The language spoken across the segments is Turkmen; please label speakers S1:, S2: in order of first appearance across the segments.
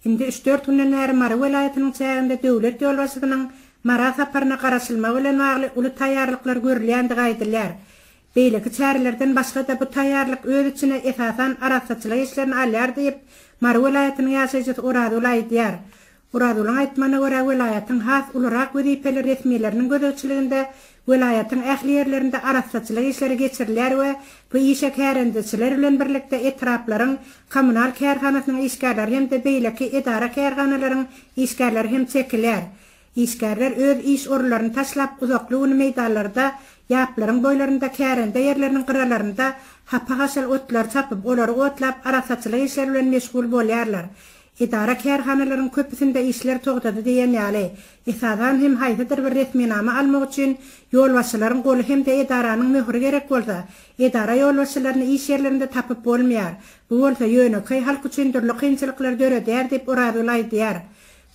S1: Indi üç-dört günden bäri Mary welaýatynyň çäginde döwlet ýolbaşçysynyň Mara saparyna garaşylmagy bilen bagly uly taýýarlyklar görülýändigi aýdylýar. Beýleki çärelerden başga-da bu taýýarlyk öz içine esasan arassaçylyk işlerini alýar diýip, Mary welaýatynyň ýaşaýjysy Orazgül aýdýar. Orazgulyň aýtmagyna görä, welaýatyň has ulurak wezipeli resmileriniň gözegçiliginde welaýatyň ähli ýerlerinde arassaçylyk işleri geçirilýär we bu işe kärendeçiler bilen birlikde etraplaryň kommunal kärhanasynyň işgärleri hem-de beýleki edara-kärhanalaryň işgärleri hem çekilýär. Işgärler öz iş orunlaryny taşlap, uzakly güni meýdanlarda, ýaplaryň boýlarynda, kärende ýerleriniň gyralarynda hapa-haşal otlary çapyp, olary otlap, arassaçylyk işleri bilen meşgul bolýarlar. Edara-kärhanalaryň köpüsinde işler togtady diýen ýaly. Esasan hem haýsydyr bir resminama almak üçin ýolbaşçylaryň goly hem-de edaranyň möhüri gerek bolsa, edara ýolbaşçylaryny iş ýerlerinde tapyp bolmaýar. Bu bolsa ýönekeý halk üçin dürli kynçylyklary döredýär diýip, Orazgül aýdýar.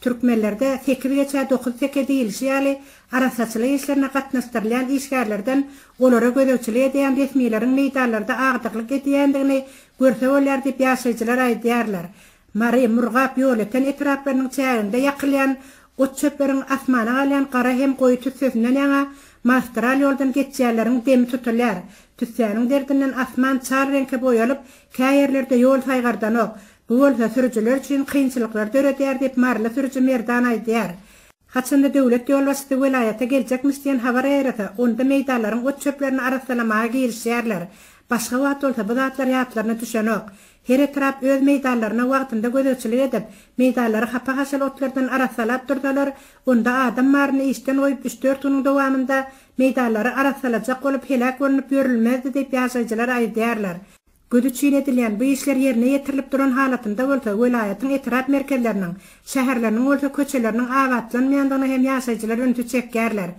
S1: Türkmenlerde sekiz geçä dokuz teke diýlişi ýaly, arassaçylyk işlerine gatnaşdyrylýan işgärlerden olara gözegçilik edýän resmileriň meýdanlarda agdyklyk edýändigini görse bolýar diýip ýaşaýjylar aýdýarlar. Mary, Murgap, Ýolöten etraplarynyň çäginde ýakylýan ot-çöpleriň asmana galýan gara hem goýy tüssesinden ýaňa magistral ýoldan geçýänleriň demi tutulýar. Tüssäniň derdinden asman çal reňke boýalyp, käýerlerde ýol saýgardanok. Bu bolsa sürüjiler üçin kynçylyklar döredýär diýip, maryly sürüji Merdan aýdýar. Haçanda döwlet ýolbaşçysy welaýata geljekmiş diýen habar ýaýrasa, onda meýdanlaryň ot-çöplerini arassalamaga girişýärler. Başga wagt bolsa bu zatlar ýatlaryna düşenok. Her etrap öz meýdanlaryna wagtynda gözegçilik edip, meýdanlary hapa-haşal otlardan arassalap dursalar, onda adam baryny işden goýup üç-dört günüň dowamynda meýdanlary arassalajak bolup heläk bolnup ýörülmezdi diýip ýaşaýjylar aýdýarlar. Göz üçin edilýän bu işler ýerine ýetirilip duran halatynda bolsa welaýatyň etrap merkezleriniň, şäherleriniň bolsa köçeleriniň abatlanmaýandygyna hem ýaşaýjylar ünsi çekýärler.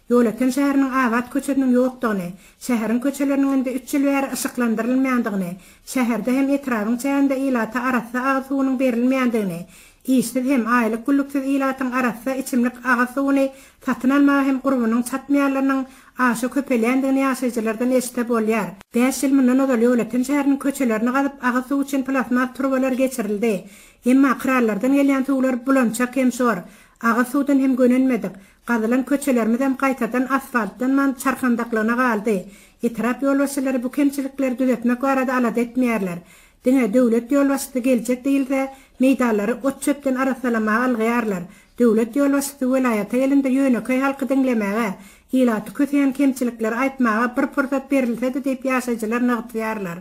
S1: Ýolöten şäheriniň abat köçesiniň ýokdugyny, şäheriň köçeleriniň indi üç ýyl bäri yşyklandyrylmaýandygyny, şäherde hem etrabyň çäginde ilata arassa agyz suwunyň berilmeýändigini, işsiz hem aýlyk-günlüksiz ilatyň arassa içimlik agyz suwuny satyn almaga hem gurbunyň çatmaýanlarynyň aşa köpelýändigini ýaşaýjylardan eşitse bolýar. Bäş ýyl mundan ozal Ýolöten şäheriniň köçelerini gazyp, agyz suwy üçin plastmas turbalar geçirildi. Emma krallardan gelýän suwlar bulançak hem şor. Agyz suwdan hem gönenmedik. Gazylan köçelerimizem gaýtadan asfaltlanman çarkandaklygyna galdy. Etrap ýolbaşçylary bu kemçilikleri düzetmek barada alada etmeýärler. Diňe döwlet ýolbaşçysy geljek diýilse, meýdanlary ot-çöpden arassalamaga ylgaýarlar. Döwlet ýolbaşçysy welaýata gelende ýönekeý halky diňlemäge, ilaty köseýän kemçilikleri aýtmaga bir pursat berilsedi diýip ýaşaýjylar nygtaýarlar.